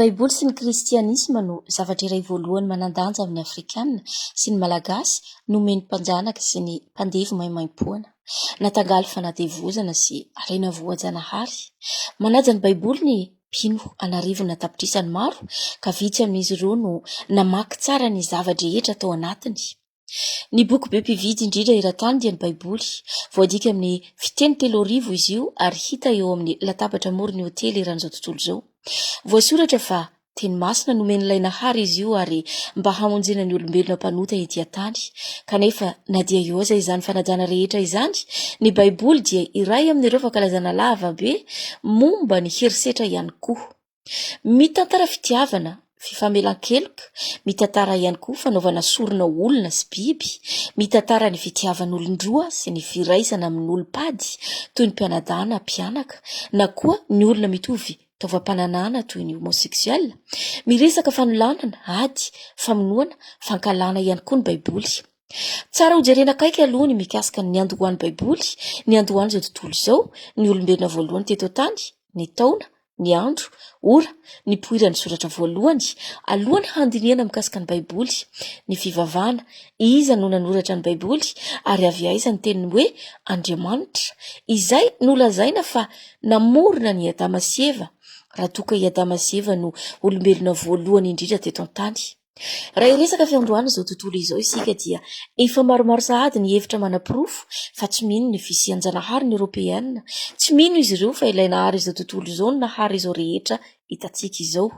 Baiboly sy ny Kristianisma no zavatra iray voalohany manan-danja amin'ny Afrikana sy ny Malagasy nomen'ny mpanjanaka sy ny mpandevo maimaimpoana. Natangalo fanadevozana sy harena voajanahary. Manaja ny Baiboly ny mpino an'arivony na tapitrisany maro ka vitsy amin'izy ireo no namaky tsara ny zava-drehetra tao anatiny. Ny boky be mpividy indrindra eran-tany dia ny Baiboly. Voadika amin'ny fiteny 3000 izy io ary hita eo amin'ny latabatra amoron'ny hotely eran'izao tontolo izao. Voasoratra fa teny masina nomen'ilay Nahary izy io ary mba hamonjena ny olombelona mpanota ety an-tany. Kanefa na dia eo aza izany fanajana rehetra izany, ny Baiboly dia iray amin'ireo fankalazana lava be momba ny herisetra ihany koa. Mitantara fitiavana, fifamelan-keloka, mitantara ihany koa fanaovana sorona olona sy biby, mitantara ny fitiavan'olon-droa sy ny firaisana amin'olom-pady toy ny mpianadahy na mpianaka na koa ny olona mitovy taovam-pananahana toy ny homosexuel. Miresaka fanolanana, ady, famonoana, fankahalana ihany koa ny Baiboly. Tsara hojerena akaiky aloha ny mikasika ny niandohan'ny Baiboly, niandohan'izao tontolo izao, ny olombelona voalohany teto an-tany, ny taona, ny andro, ora, nipoiran'ny soratra voalohany, alohan'ny handinihana mikasika ny Baiboly, ny fivavahana, iza no nanoratra ny Baiboly, ary avy aiza ny teniny hoe Andriamanitra, izay nolazaina fa namorona an'i Adama sy Eva, raha toa ka i Adama sy Eva no olombelona voalohany indrindra teto an-tany. Raha hiresaka fiandohana izao tontolo izao isika dia efa maromaro sahady ny hevitra manaporofo fa tsy mino ny fisian-janahary ny Eoropeana. Tsy mino izy ireo fa ilay nahary izao tontolo izao no nahary izao rehetra hitantsika izao.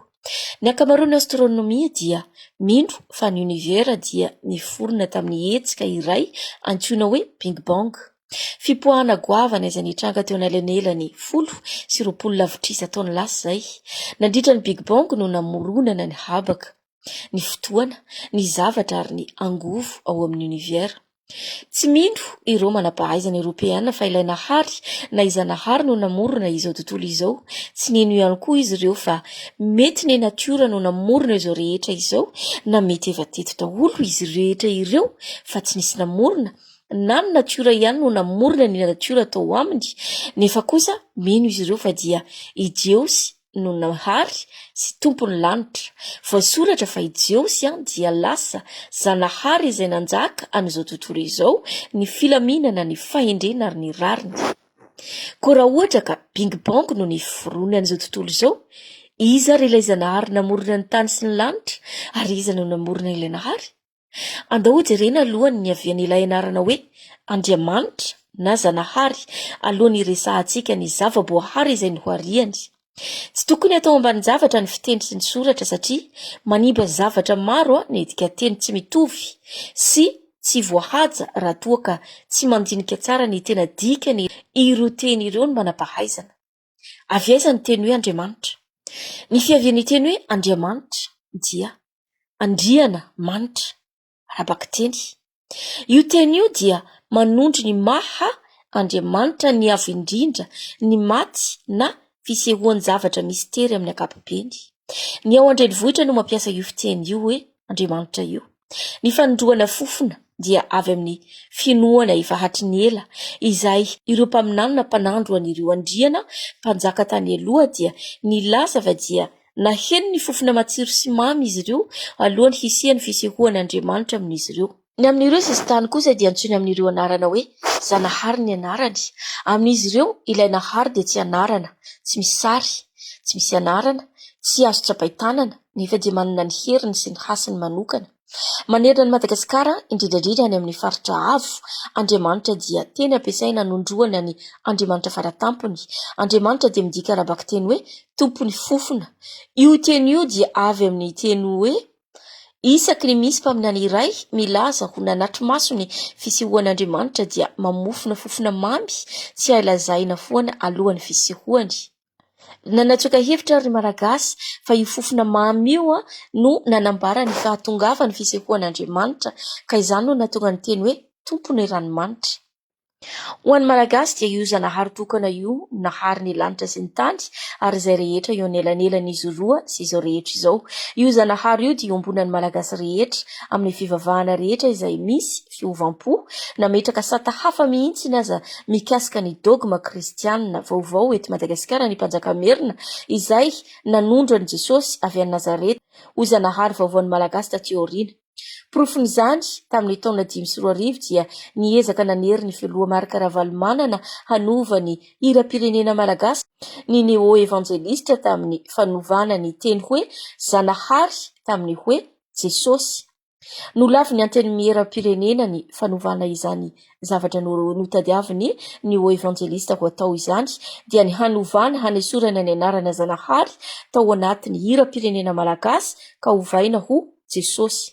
Ny ankamaroan'ny astronomia dia mino fa ny oniviera dia niforona tamin'ny hetsika iray antsoina hoe Big Bang. Fipoahana goavana izay nitranga teo anelanelan'ny 10 sy 20 lavitrisa taona lasa izay. Nandritra ny Big Bang no namoronana ny habaka, ny fotoana, ny zavatra ary ny angovo ao amin'ny oniviera. Tsy mino ireo manam-pahaizana eoropeana fa ilay Nahary na i Zanahary no namorona izao tontolo izao. Tsy nino ihany koa izy ireo fa mety ny natiora no namorona izao rehetra izao na mety efa teto daholo izy rehetra ireo fa tsy nisy namorona na ny natiora ihany no namorona ny natiora tao aminy, nefa kosa mino izy ireo fa dia i Jeosy no nahary sy tompon'ny lanitra. Voasoratra fa i Jeosy dia lasa Zanahary izay nanjaka an'izao tontolo izao, ny filaminana, ny fahendrena ary ny rariny. Koa raha ohatra ka Bing Bang no niforonan'izao tontolo izao, iza ary ilay Zanahary namorona ny tany sy ny lanitra, ary iza no namorona ilay Nahary? Andao hojerena aloha ny niavian'ilay anarana hoe Andriamanitra na Zanahary alohan'ny hiresahantsika ny zava-boahary izay nohariany. Tsy tokony hatao ambanin-javatra ny fiteny sy ny soratra satria manimba zavatra maro ny dikanteny tsy mitovy sy tsy voahaja raha toa ka tsy mandinika tsara ny tena dikany ireo teny ireo ny manam-pahaizana. Avy aiza ny teny hoe Andriamanitra? Ny fiavian'ny teny hoe Andriamanitra dia Andriana manitra, ara-bakiteny. Io teny io dia manondro ny maha Andriamanitra ny Avo Indrindra, ny maty na fisehoan-javatra mistery amin'ny ankapobeny. Ny ao an-drenivohitra no mampiasa io fiteny io hoe Andriamanitra io. Ny fanondroana fofona dia avy amin'ny finoana efa hatry ny ela, izay ireo mpaminany na mpanandro an'ireo andriana mpanjaka tany aloha dia nilaza fa dia Naheno ny fofona matsiro sy mamy izy ireo alohan'ny hisian'ny fisehoan'Andriamanitra amin'izy ireo. Ny amin'ireo sesitany kosa dia antsoina amin'ireo anarana hoe Zanahary ny anarany. Amin'izy ireo, ilay Nahary dia tsy anarana, tsy misy sary, tsy misy anarana, tsy azo tsapain-tanana, nefa dia manana ny heriny sy ny hasiny manokana. Manerana an'i Madagasikara, indrindra indrindra any amin'ny faritra avo, Andriamanitra dia teny ampiasaina hanondroana ny Andriamanitra Faratampony. Andriamanitra dia midika ara-bakiteny hoe Tompon'ny fofona. Io teny io dia avy amin'ny teny hoe Isaky ny misy mpaminany iray milaza ho nanatri-maso ny fisehoan'Andriamanitra dia mamofona fofona mamy tsy hay lazaina foana alohan'ny fisehoany. Nanatsoaka hevitra ary ny Malagasy fa io fofona mamy io no nanambara ny fahatongavan'ny fisehoan'Andriamanitra ka izany no nahatonga ny teny hoe Tompon'ny ranomanitra. Ho an'ny Malagasy dia io Zanahary tokana io no nahary ny lanitra sy ny tany ary izay rehetra eo anelanelan'izy roa sy izao rehetra izao. Io Zanahary io dia iombonan'ny Malagasy rehetra amin'ny fivavahana rehetra izay misy fiovam-po. Nametraka sata hafa mihitsy aza mikasika ny dogma kristianina vaovao eto Madagasikara ny mpanjaka merina izay nanondro an'i Jesosy avy any Nazareta ho Zanahary vaovaon'ny Malagasy taty aoriana. Porofon'izany, tamin'ny taona 2005 dia niezaka nanery ny filoha Marc Ravalomanana hanova ny hiram-pirenena malagasy ny neo-evanjelistra tamin'ny fanovana ny teny hoe Zanahary tamin'ny hoe Jesosy. Nolavin'ny Antenimieram-pirenena ny fanovana izany zavatra notadiavin'ny neo-evanjelista ho atao izany, dia ny hanovana, hanesorana ny anarana Zanahary tao anatin'ny hiram-pirenena malagasy ka ovaina ho Jesosy.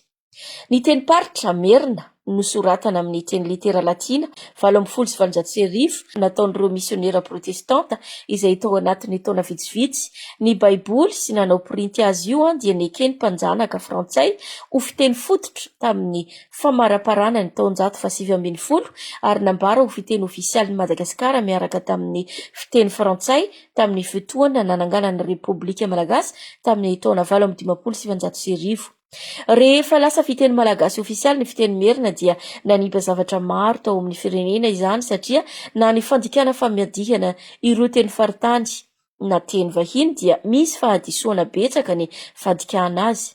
Ny tenim-paritra merina, nosoratana amin'ny teny litera latina, 1818, nataon'ireo misionera protestanta izay tao anatin'ny taona vitsivitsy, ny Baiboly sy nanao printy azy io dia neken'ny mpanjanaka frantsay ho fiteny fototra tamin'ny famaraparana ny taonjato fahasivy ambin'ny folo ary nambara ho fiteny ofisialin'i Madagasikara miaraka tamin'ny fiteny frantsay tamin'ny fotoana nananganana ny Repoblika Malagasy tamin'ny taona 1958. Rehefa lasa fiteny malagasy ofisialy ny fiteny merina dia nanimba zavatra maro tao amin'ny firenena izany satria na ny fandikana famadihana ireo teny faritany na teny vahiny dia misy fahadisoana betsaka ny fandikana azy.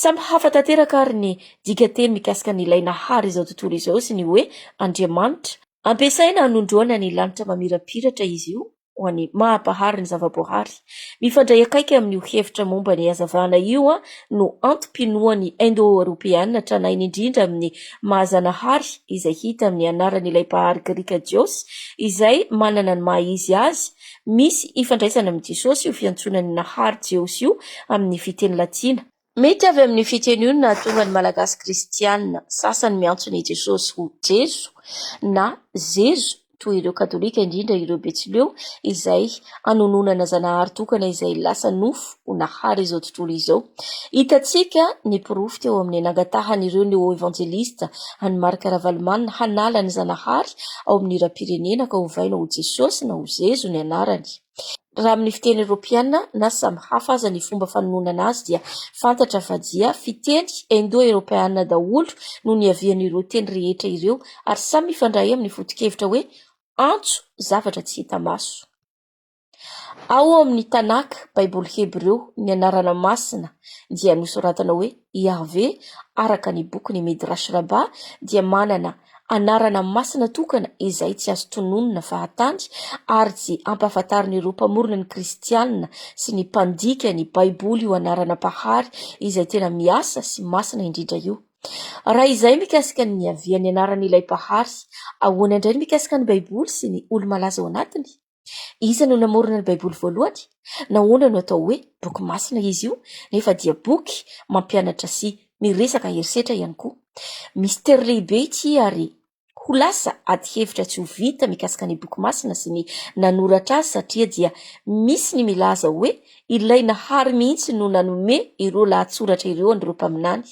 Samy hafa tanteraka ary ny dikanteny mikasika ny ilay nahary izao tontolo izao sy ny hoe Andriamanitra. Ampiasaina hanondroana ny lanitra mamirapiratra izy io ho an'ny maha mpahary ny zavaboahary. Mifandray akaiky amin'io hevitra momba ny hazavana io no antom-pinoan'ny Indo-Eoropeana tranainy indrindra amin'ny maha zanahary izay hita amin'ny anaran'ilay mpahary grika Jiosy izay manana ny maha izy azy. Misy ifandraisana amin'i Jesosy io fiantsoana ny Nahary Jiosy io amin'ny fiteny latina. Mety avy amin'io fiteny io no nahatonga ny Malagasy kristiana sasany miantso ny Jesosy ho Jeso na Zezo toy ireo Katolika indrindra ireo Betsileo izay anononana Zanahary tokana izay lasa nofo ho nahary izao tontolo izao. Hitantsika ny porofo teo amin'ny nangatahan'ireo neo-evanjelista an'i Marc Ravalomanana hanala ny Zanahary ao amin'ny hiram-pirenena ka hovaina ho Jesosy na ho Zezo ny anarany. Raha amin'ny fiteny eoropeana na samy hafa aza ny fomba fanononana azy dia fantatra fa dia fiteny indo-eoropeana daholo no niavian'ireo teny rehetra ireo ary samy mifandray amin'ny foto-kevitra hoe antso zavatra tsy hita maso. Ao amin'ny Tanakh, Baiboly hebreo, ny anarana masina dia nosoratana hoe Yahveh araka ny bokin'ny Midrash Rabbah dia manana anarana masina tokana izay tsy azo tononina fahatany ary tsy ampahafantarin'ireo mpamorona ny kristiana sy ny mpandika ny Baiboly io anarana Mpahary izay tena miasa sy masina indrindra io. Raha izay mikasika ny niavian'ny anaran'ilay Mpahary, ahoana indray ny mikasika ny Baiboly sy ny olo-malaza ao anatiny? Iza no namorona ny Baiboly voalohany? Nahoana no atao hoe boky masina izy io, nefa dia boky mampianatra sy miresaka herisetra ihany koa? Mistery lehibe ity ary ho lasa adihevitra tsy ho vita mikasika ny boky masina sy ny nanoratra azy satria dia misy ny milaza hoe ilay Nahary mihitsy no nanome ireo lahatsoratra ireo an'ireo mpaminany.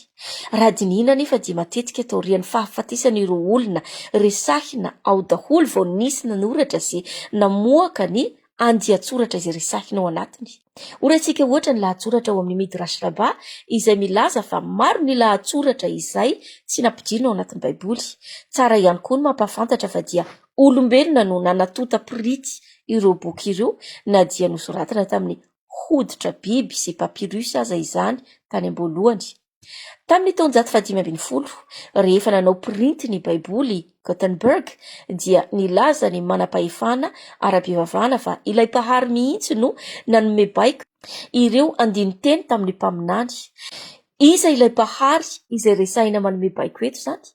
Raha dinihina anefa dia matetika taorian'ny fahafatesan'ireo olona resahina ao daholo vao nisy nanoratra sy namoaka ny andian-tsoratra izay resahina ao anatiny. Horaisika ohatra ny lahatsoratra ao amin'ny Midrash Rabbah izay milaza fa maro ny lahatsoratra izay tsy nampidirina ao anatin'ny Baiboly. Tsara ihany koa ny mampahafantatra fa dia olombelona no nanatonta pirity ireo boky ireo na dia nosoratana tamin'ny hoditra biby sy papyrus aza izany tany am-boalohany. Tamin'ny taonjato fahadimy ambin'ny folo, rehefa nanao pirinty ny Baiboly Gutenberg, dia nilaza ny manam-pahefana ara-pivavahana fa ilay Mpahary mihitsy no nanome baiko ireo andinin-teny tamin'ny mpaminany. Iza ilay Mpahary izay resahina manome baiko eto izany?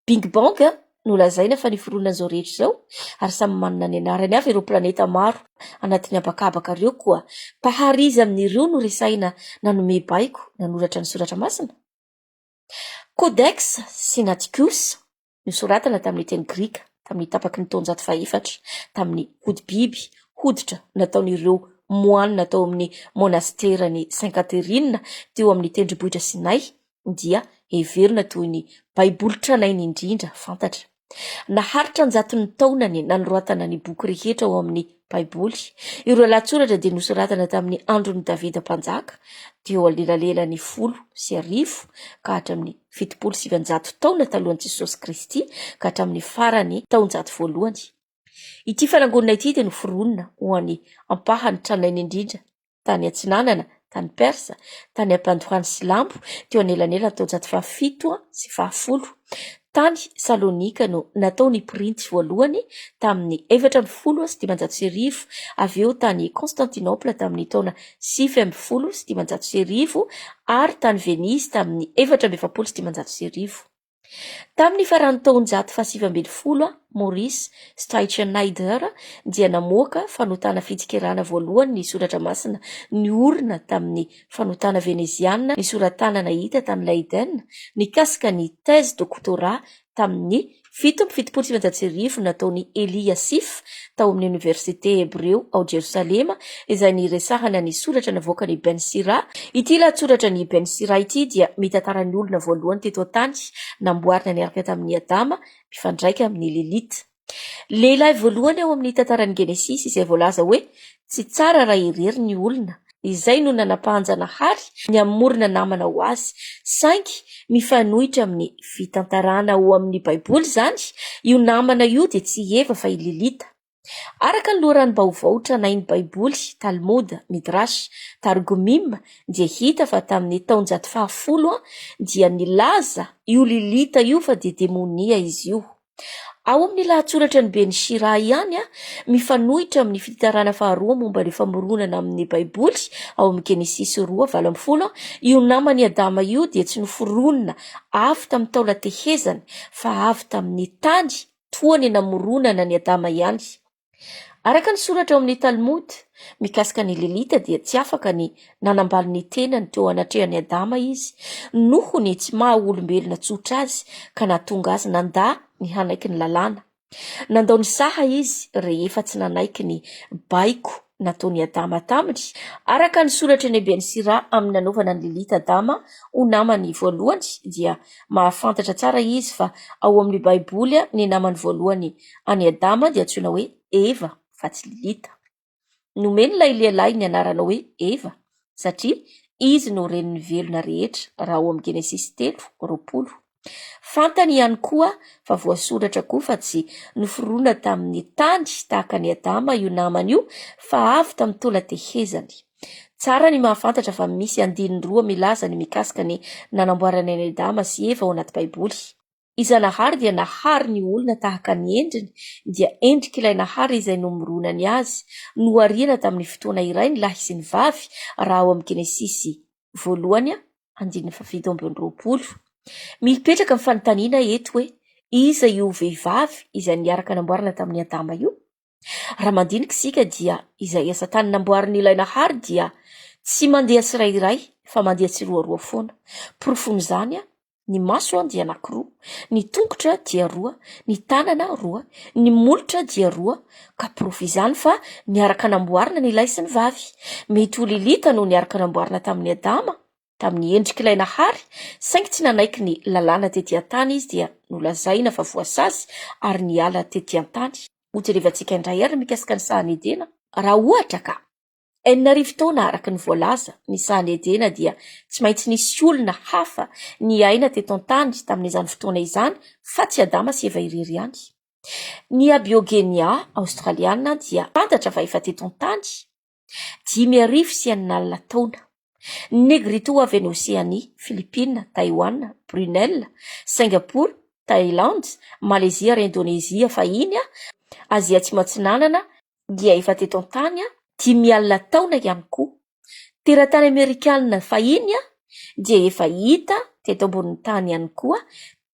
Big Bang no lazaina fa niforonan'izao rehetra izao ary samy manana ny anarany avy ireo planeta maro anatin'ny habakabaka ireo koa Mpahary iza amin'ireo no resahina nanome baiko nanoratra ny soratra masina? Codex Sinaiticus nosoratana tamin'ny teny grika tamin'ny tapaky ny taonjato fahefatra tamin'ny hodi-biby hoditra nataon'ireo moanina tao amin'ny monasteran'i Saint Catherine teo amin'ny tendrombohitra Sinay dia heverina toy ny Baiboly tranainy indrindra fantatra. Naharitra an-jatony taona ny nanoratana ny boky rehetra ao amin'ny Baiboly. Ireo lahatsoratra dia nosoratana tamin'ny andron'i Davida Mpanjaka, teo anelanelan'ny 1010 ka hatramin'ny 970 taona talohan'i Jesosy Kristy ka hatramin'ny faran'ny taonjato voalohany. Ity fanangonana ity dia noforonina ho an'ny ampahany tranainy indrindra tany atsinanana, tany Persa, tany am-piandohan'ny Silamo, teo anelanelan'ny taonjato fahafito sy fahafolo. Tany Salonika no natao ny printy voalohany tamin'ny 1514, avy eo tany Constantinople tamin'ny taona 1519 ary tany Venise tamin'ny 1544. Tamin'ny faran'ny taonjato faha-19, Maurice Steinschneider dia namoaka fanotana fitsikerana voalohany ny soratra masina niorina tamin'ny fanotana veneziana ny sora-tanana hita tany Leiden nikasika ny thèse doctorat tamin'ny 1977 nataon'i Eli Yassif tao amin'ny Oniversite Hebreo ao Jerosalema izay niresahana ny soratra navoakan'i Ben Sira. Ity lahatsoratra an'i Ben Sira ity dia mitantara ny olona voalohany teto an-tany namboarina niaraka tamin'i Adama, mifandraika amin'i Lilith. Lehilahy voalohany ao amin'ny tantaran'ny Genesisy izay voalaza hoe tsy tsara raha irery ny olona. Izay no nanapahan-janahary ny hamorona namana ho azy. Saingy mifanohitra amin'ny fitantarana ao amin'ny Baiboly izany, io namana io dia tsy i Eva fa i Lilita. Araka ny loharanom-baovao tranain'ny Baiboly, Talmud, Midrash, Targumim, dia hita fa tamin'ny taonjato fahafolo dia nilaza io Lilita io fa dia demonia izy io. Ao amin'ny lahatsoratra ny Ben Shira ihany, mifanohitra amin'ny fitantarana faharoa momba ny famoronana amin'ny Baiboly ao amin'ny Genesisy 2:18, io naman'i Adama io dia tsy noforonina avy tamin'ny taolan-tehezany fa avy tamin'ny tany toa ny namoronana an'i Adama ihany. Araka ny soratra ao amin'ny Talmud, mikasika an'i Lilita dia tsy afaka ny nanambany ny tenany teo anatrehan'i Adama izy noho ny tsy maha olombelona tsotra azy ka nahatonga azy nandà ny hanaiky ny lalàna. Nandao ny saha izy rehefa tsy nanaiky ny baiko nataon'i Adama taminy. Araka ny soratr'i Nebeny Syrah amin'ny nanaovana an'i Lilita Adama ho namany voalohany dia mahafantatra tsara izy fa ao amin'ny Baiboly ny namany voalohany An'i Adama dia antsoina hoe Eva fa tsy Lilita. Nomen'ilay lehilahy ny anarana hoe Eva satria izy no renin'ny velona rehetra raha ao amin'ny Genesisy 3, 20. Fantany ihany koa fa voasoratra koa fa tsy noforonina tamin'ny tany tahaka an'i Adama io namany io fa avy tamin'ny taolan-tehezany. Tsara ny mahafantatra fa misy andininy roa milaza ny mikasika ny nanamboarana an'i Adama sy Eva ao anaty Baiboly. I Zanahary dia nahary ny olona tahaka ny endriny, dia endrik'ilay Nahary izay nomoronany azy. Nohariana tamin'ny fotoana iray ny lahy sy ny vavy, raha ao amin'ny Genesisy voalohany andininy faha-27. Mipetraka ny fanontaniana eto hoe, iza io vehivavy izay niaraka namboarina tamin'i Adama io? Raha mandinika isika dia izay asa tany namboarin'ilay Nahary dia tsy mandeha tsirairay fa mandeha tsiroaroa foana. Porofon'izany, ny maso dia anankiroa, ny tongotra dia roa, ny tanana roa, ny molotra dia roa, ka porofo izany fa niaraka namboarina ny lahy sy ny vavy. Mety ho Lilita no niaraka namboarina tamin'i Adama, tamin'ny endrik'ilay Nahary, saingy tsy nanaiky ny lalàna tety an-tany izy dia nolazaina fa voasazy ary niala tety an-tany. Hojerevantsika indray ary ny mikasika ny sahan'i Edena, raha ohatra ka 6000 taona araka ny voalaza ny sahan'i Edena dia tsy maintsy nisy olona hafa niaina teto an-tany tamin'izany fotoana izany fa tsy Adama sy Eva irery ihany. Ny Abiogenia aostraliana dia fantatra fa efa teto an-tany 6500 taona. Ny Negrito avy any Oseania, Filipina, Taiwan, Brunel, Singapour, Thailand, Malezia ary Indonezia fahiny, Azia Atsimo Atsinanana, dia efa teto an-tany 50 taona ihany koa. Teratany amerikanina fahiny dia efa hita teto ambonin'ny tany ihany koa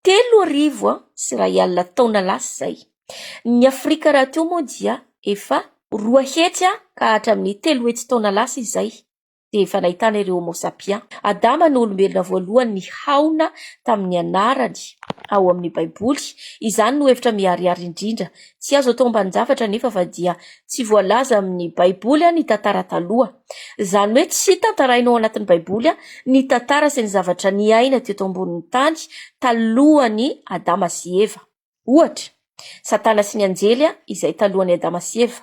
1031 taona lasa izay. Ny Afrika rahateo moa dia efa 200 ka hatramin'ny 300 taona lasa izay dia efa nahitana ireo Homo sapiens. Adama no olombelona voalohany nihaona tamin'ny anarany ao amin'ny Baiboly. Izany no hevitra miharihary indrindra. Tsy azo atao ambanin-javatra anefa fa dia tsy voalaza amin'ny Baiboly ny tantara taloha. Izany hoe tsy tantaraina ao anatin'ny Baiboly ny tantara sy ny zavatra niaina teto ambonin'ny tany talohan'i Adama sy Eva. Ohatra, Satana sy ny anjely izay talohan'i Adama sy Eva.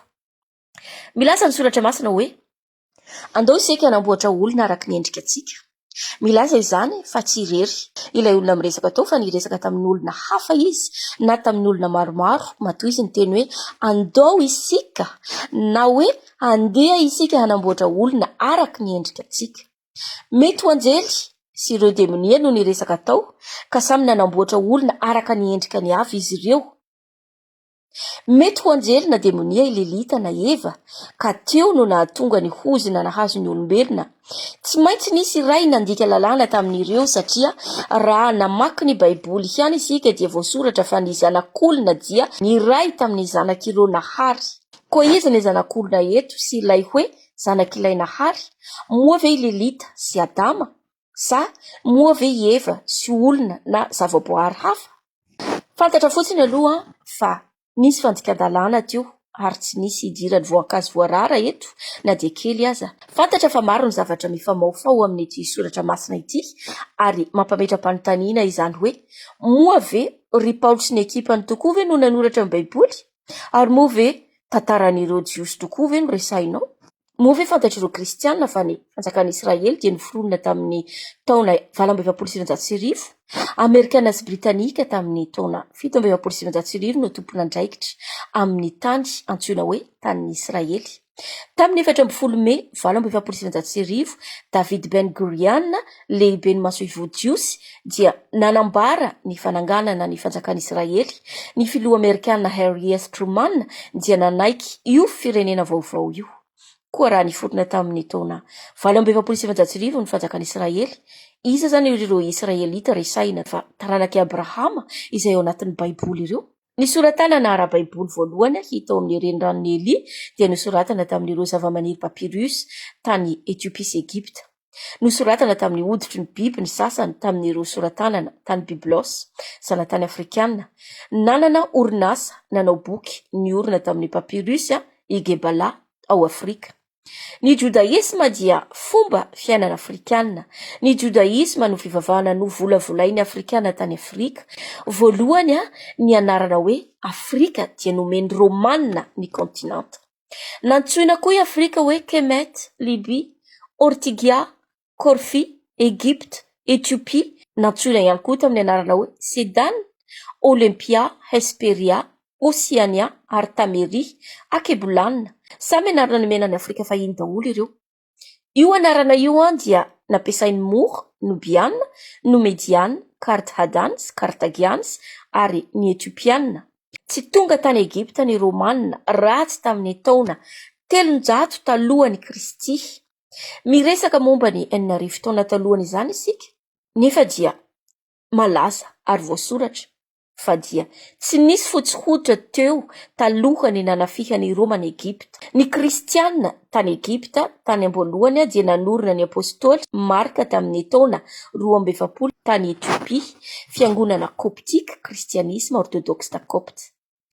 Milaza ny Soratra Masina hoe. Andao isika hanamboatra olona araka ny endrika antsika. Milaza izany fa tsy irery ilay olona miresaka tao fa niresaka tamin'olona hafa izy na tamin'ny olona maromaro matoa izy niteny hoe andao isika na hoe andeha isika hanamboatra olona araka ny endrika antsika. Mety ho anjely sy ireo demonia no niresaka tao ka samy nanamboatra olona araka ny endrikany avy izy ireo. Mety ho anjely na demonia i Lilita na Eva, ka teo no nahatonga ny hozona nahazo ny olombelona. Tsy maintsy nisy iray nandika lalàna tamin'ireo, satria raha namaky ny Baiboly ihany isika dia voasoratra fa ny Zanak'olona dia niray tamin'ny zanak'ireo Nahary. Koa iza ny Zanak'olona eto sy ilay hoe zanak'ilay Nahary? Moa ve i Lilita sy Adama? Sa moa ve i Eva sy olona na zavaboahary hafa? Fantatra fotsiny aloha fa nisy fandikan-dalàna teo ary tsy nisy idiran'ny voankazo voarara eto na dia kely aza. Fantatra fa maro ny zavatra mifamahofaho amin'ity soratra masina ity ary mampametra-panontaniana izany hoe moa ve ry Paoly sy ny ekipany tokoa ve no nanoratra ny Baiboly? Ary moa ve tantaran'ireo Jiosy tokoa ve no resahina ao? Moa ve fantatr'ireo Kristiana fa ny Fanjakan'i Israely dia noforonina tamin'ny taona 1948? Amerikana sy Britanika tamin'ny taona 1947 no tompon'andraikitra amin'ny tany antsoina hoe Tanin'i Israely. Tamin'ny 14 Mey 1948, David Ben Gurion, lehiben'ny masoivoho jiosy, dia nanambara ny fananganana ny Fanjakan'i Israely. Ny filoha amerikana Harry S. Truman dia nanaiky io firenena vaovao io. Koa raha niforona tamin'ny taona 1948 ny Fanjakan'i Israely, iza izany ireo Israelita resahina fa taranak'i Abrahama izay ao anatin'ny Baiboly ireo? Ny sora-tanana ara-baiboly voalohany hita ao amin'ny Reniranon'i Elia dia nosoratana tamin'ireo zavamaniry papyrus tany Etiopia sy Egypta. Nosoratana tamin'ny hoditry ny biby ny sasany tamin'ireo sora-tanana tany Byblos, zanatany afrikana. Nanana orinasa nanao boky niorina tamin'ny papyrus i Gebala ao Afrika. Ny jodaisma dia fomba fiainana afrikana. Ny jodaisma no fivavahana novolavolain'ny Afrikana tany Afrika. Voalohany, ny anarana hoe Afrika dia nomen'ny Romana ny kaontinanta. Nantsoina koa i Afrika hoe Kemet, Libia, Ortigia, Korfy, Egypta, Etiopia, nantsoina ihany koa tamin'ny anarana hoe Sedan, Olympia, Hesperia, Oseania ary Tameria, Akebolana. Samy anarana nomena an'i Afrika fahiny daholo ireo. Io anarana io dia nampiasain'ny Moor, Nobiana, Nomediana, Karthadans, Karthagians, ary ny Etiopiana. Tsy tonga tany Egypta ny Romana raha tsy tamin'ny taona 300 talohan'i Kristy. Miresaka momba ny 6000 taona talohan'izany isika, nefa dia malaza ary voasoratra fa dia tsy nisy fotsy hoditra teo talohan'ny nanafihan'i Roma an'i Egypta. Ny Kristiana tany Egypta tany am-boalohany dia nanorina ny Apostoly Marka tamin'ny taona 42 tany Etiopia, fiangonana Coptic, Kristianisma Ortodoksa Kopta.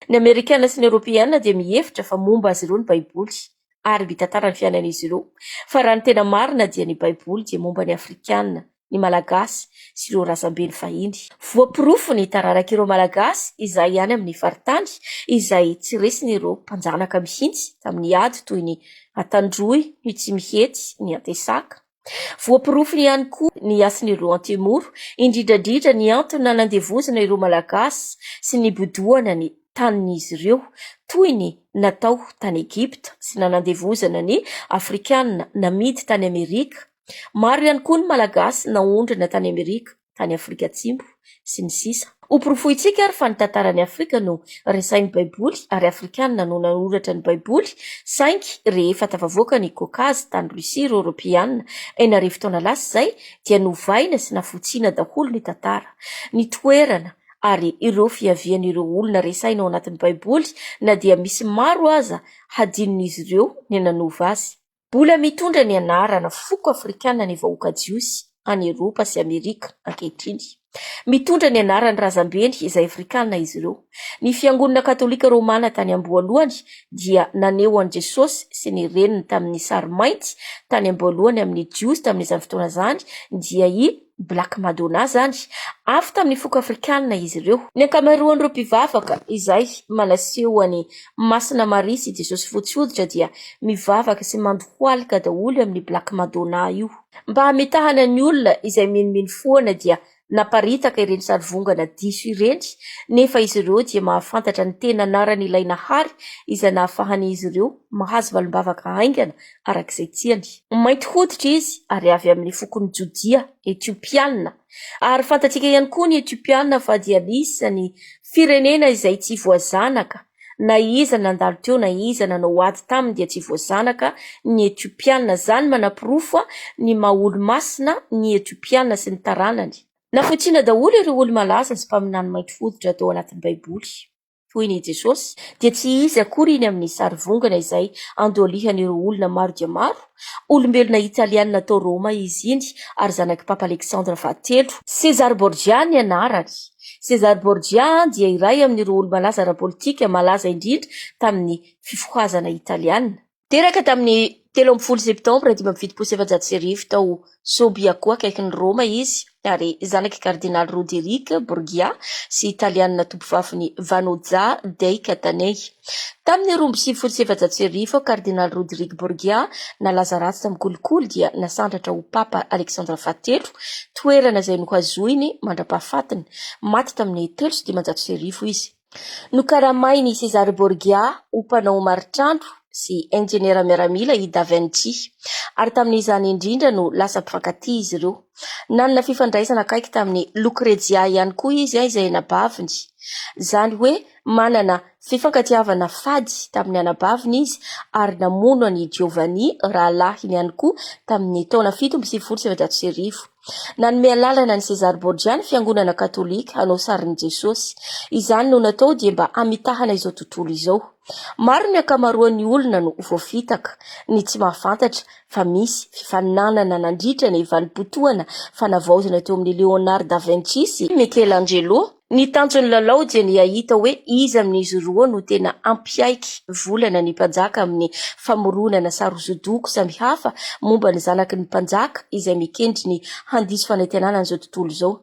Ny Amerikana sy ny Eoropeana dia mihevitra fa momba azy ireo ny Baiboly ary mitantara ny fiainan'izy ireo. Fa raha ny tena marina dia ny Baiboly dia momba ny Afrikana, ny Malagasy sy ireo razambeny fahiny. Voaporofo ny taranak'ireo Malagasy izay any amin'ny faritany izay tsy resin'ireo mpanjanaka mihitsy tamin'ny ady toy ny Antandroy, ny Tsimihety, ny Antesaka. Voaporofony ihany koa ny hasin'ireo Antemoro, indrindra indrindra ny antony nanandevozana ireo Malagasy sy nibodoana ny tanin'izy ireo, toy ny natao tany Egypta sy nanandevozana ny Afrikana namidy tany Amerika. Maro ihany koa ny Malagasy naondrana tany Amerika. tany Afrika Atsimo, sy ny sisa Hoporofointsika ary fa ny tantaran'i Afrika no resahin'ny Baiboly ary Afrikanina no nanoratra ny Baiboly, saingy rehefa tafavoaka ny Caucase tany Russie ireo Eoropeana 6000 taona lasa izay dia novaina sy nafotsiana daholo ny tantara, ny toerana ary ireo fiavian'ireo olona resahina ao anatin'ny Baiboly na dia misy maro aza hadinon'izy ireo ny nanova azy. Mbola mitondra ny anarana foko afrikana ny vahoaka jiosy. any Eropa sy Amerika ankehitriny. Mitondra ny anaran'ny razambeny izay Afrikana izy ireo. Ny Fiangonana Katolika Romana tany am-boalohany dia naneho an'i Jesosy sy ny reniny tamin'ny sary mainty tany am-boalohany amin'ny Jiosy tamin'izany fotoana izany dia i Black Madonna izany. Avy tamin'ny foko afrikana izy ireo. Ny ankamaroan'ireo mpivavaka izay manaseho an'i Masina Maria sy Jesosy fotsy hoditra dia mivavaka sy mandohalika daholo amin'i Black Madonna io. Mba hamitahana ny olona izay minomino foana dia naparitaka ireny sarivongana diso ireny, nefa izy ireo dia mahafantatra ny tena anaran'ilay Nahary izay nahafahan'izy ireo mahazo valim-bavaka haingana araka izay tiany. Mainty hoditra izy ary avy amin'ny fokon'i Jodia, Etiopiana. Ary fantatsika ihany koa ny Etiopiana fa dia anisan'ny firenena izay tsy voazanaka Na iza nandalo teo na iza nanao ady taminy dia tsy voazanaka ny Etiopiana. Izany manaporofo ny maha olo-masina ny Etiopiana sy ny taranany. Nafotsiana daholo ireo olo-malaza sy mpaminany mainty hoditra tao anatin'ny Baiboly. Toy ny Jesosy, dia tsy izy akory iny amin'ny sarivongana izay andohalihan'ireo olona maro dia maro. Olombelona italiana tao Roma izy iny ary zanak'i Papa Alexandre fahatelo. César Borgia ny anarany. César Borgia dia iray amin'ireo olo-malaza ara-politika malaza indrindra tamin'ny Fifohazana italiana. Teraka tamin'ny 13 Septambra 1475 tao Subiaco akaikin'i Roma izy, ary zanak'i Kardinaly Roderick Borgia sy Italiana tompovavin'i Vanozza dei Cattanei. Tamin'ny 1492, Kardinaly Roderick Borgia, nalaza ratsy tamin'ny kolikoly, dia nasandratra ho Papa Aleksandra Fahatelo, toerana izay nohazoiny mandra-pahafatiny. Maty tamin'ny 1503 izy. Nokaramain'i Cesare Borgia ho mpanao maritrano sy injeniera miaramila i Da Vinci, ary tamin'izany indrindra no lasa mpifankatia izy ireo. Nanana fifandraisana akaiky tamin'i Lucrezia ihany koa izy, izay anabaviny. Izany hoe manana fifankatiavana fady tamin'ny anabaviny izy, ary namono an'i Giovanni rahalahiny ihany koa tamin'ny taona 1497. Nanome alalana an'i César Borgia ny Fiangonana Katolika hanao sarin'i Jesosy. Izany no natao dia mba hamitahana izao tontolo izao. Maro ny ankamaroan'ny olona no voafitaka, ny tsy mahafantatra fa misy fifaninanana nandritra ny vanim-potoana fanavaozana teo amin'i Léonard da Vinci sy Michelangelo. Ny tanjon'ny lalao dia ny hahita hoe iza amin'izy roa no tena hampiaiky volana ny mpanjaka amin'ny famoronana sary hosodoko samihafa momba ny zanaky ny mpanjaka izay mikendry ny handiso fanantenana an'izao tontolo izao.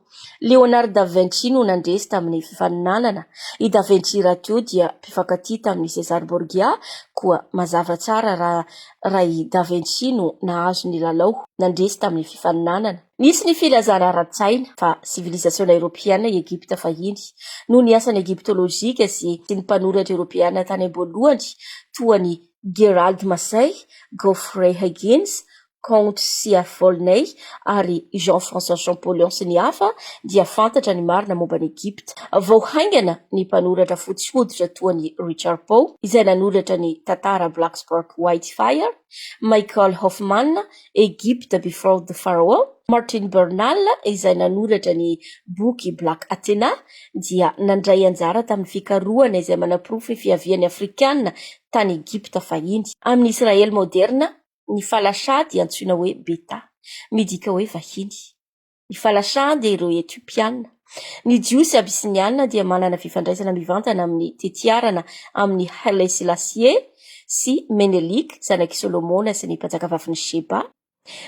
Léonard da Vinci no nandresy tamin'ny fifaninanana. I da Vinci rahateo dia mpifankatia tamin'i César Borgia koa mazava tsara raha raha i da Vinci no nahazo ny lalao, nandresy tamin'ny fifaninanana. Nisy ny filazana ara-tsaina fa sivilizasiona eoropeana i Egypta fahiny, noho ny asan'ny egyptolojika sy ny mpanoratra eoropeana tany am-boalohany toa an'i Gerald Massey, Geoffrey Higgins, Count CF Volney ary Jean-François Champollion sy ny hafa dia fantatra ny marina momba an'i Egypta. Vao haingana ny mpanoratra fotsy hoditra toa an'i Richard Poe, izay nanoratra ny tantara Black Spark White Fire, Michael Hoffman, Egypt Before the Pharaoh, Martin Bernal izay nanoratra ny boky Black Athena dia nandray anjara tamin'ny fikarohana izay manaporofo ny fiavian'ny Afrikana tany Egypta fahiny. Amin'ny Israely maoderina, ny Falasha dia antsoina hoe Beta, midika hoe vahiny. Ny Falasha dia ireo Etiopiana. Ny Jiosy Abisiniana dia manana fifandraisana mivantana amin'ny tetiarana amin'i Haile Selassie sy Menelik, zanak'i Solomona sy ny mpanjakavavin'i Sheba,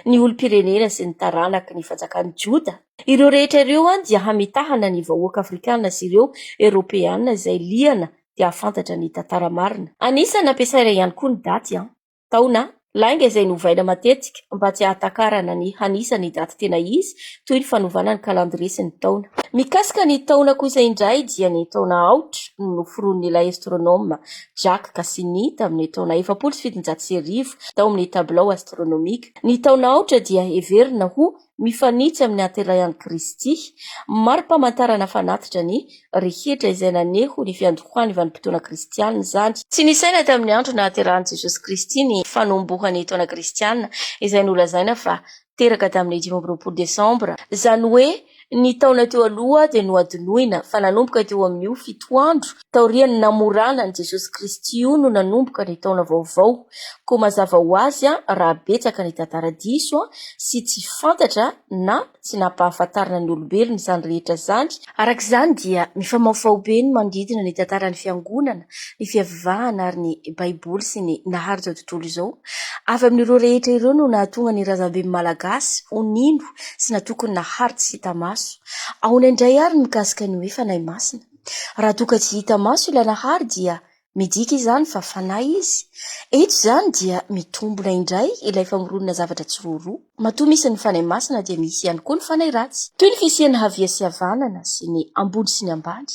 ny olom-pirenena sy ny taranaky ny fanjakan'i Joda. Ireo rehetra ireo dia hamitahana ny vahoaka afrikana sy ireo Eoropeana izay liana te hahafantatra ny tantara marina. Anisan'ny nampiasaina ihany koa ny daty. Taona, lainga izay novaina matetika mba tsy hahatakarana ny hanisa ny daty tena izy, toy ny fanovana ny kalandrie sy ny taona. Mikasika ny taona kosa indray dia ny taona aotra no noforonin'ilay astronoma Jacques Cassini tamin'ny taona 1740 tao amin'ny tabilao astronomika. Ny taona aotra dia heverina ho mifanitsy amin'ny hahaterahan'i Kristy. Mari-pamantarana fanatitra ny rehetra izay naneho ny fiandohan'ny vanim-potoana kristiana izany. Tsy nisaina tamin'ny andro nahaterahan'i Jesosy Kristy ny fanombohan'ny taona kristiana, izay nolazaina fa teraka tamin'ny 25 desambra, izany hoe Ny taona teo aloha dia nohadinoina fa nanomboka teo amin'io fitoandro taorian'ny namorana an'i Jesosy Kristy io no nanomboka ny taona vaovao. Koa mazava ho azy raha betsaka ny tantara diso sy tsy fantatra na tsy nampahafantarina ny olombelona izany rehetra izany. Araka izany dia mifamahofaho be ny manodidina ny tantaran'ny Fiangonana, ny fivavahana ary ny Baiboly sy ny Nahary izao tontolo izao. Avy amin'ireo rehetra ireo no nahatonga ny razamben'ny Malagasy ho nino sy natoky ny Nahary tsy hita maso. Ahoana indray ary ny mikasika ny hoe Fanahy Masina? Raha toa ka tsy hita maso ilay Nahary dia Midika izany fa fanahy izy. Eto izany dia mitombina indray ilay famoronana zavatra tsiroaroa. Matoa misy ny Fanahy Masina dia misy ihany koa ny fanahy ratsy. Toy ny fisian'ny havia sy havanana sy ny ambony sy ny ambany.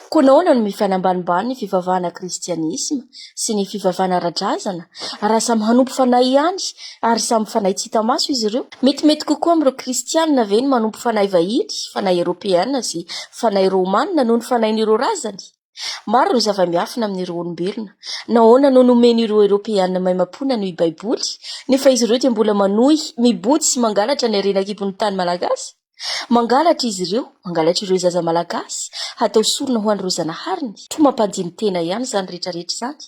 Koa nahoana no mifanambanimbany ny fivavahana kristianisma sy ny fivavahana ara-drazana raha samy hanompo fanahy ihany ary samy fanahy tsy hita maso izy ireo? Metimety kokoa amin'ireo kristianina ve ny manompo fanahy vahiny, fanahy eropeana sy fanahy romanina noho ny fanahin'ireo razany? Maro ireo zava-miafina amin'ireo olombelona. Nahoana no nomen'ireo Eoropeana maimaimpoana ny Baiboly, nefa izy ireo dia mbola manohy mibodo sy mangalatra ny harena an-kibon'ny tany malagasy? Mangalatra izy ireo, mangalatra ireo zaza malagasy, hatao sorona ho an'ireo zanahariny. Toa mampandini-tena ihany izany rehetrarehetra izany.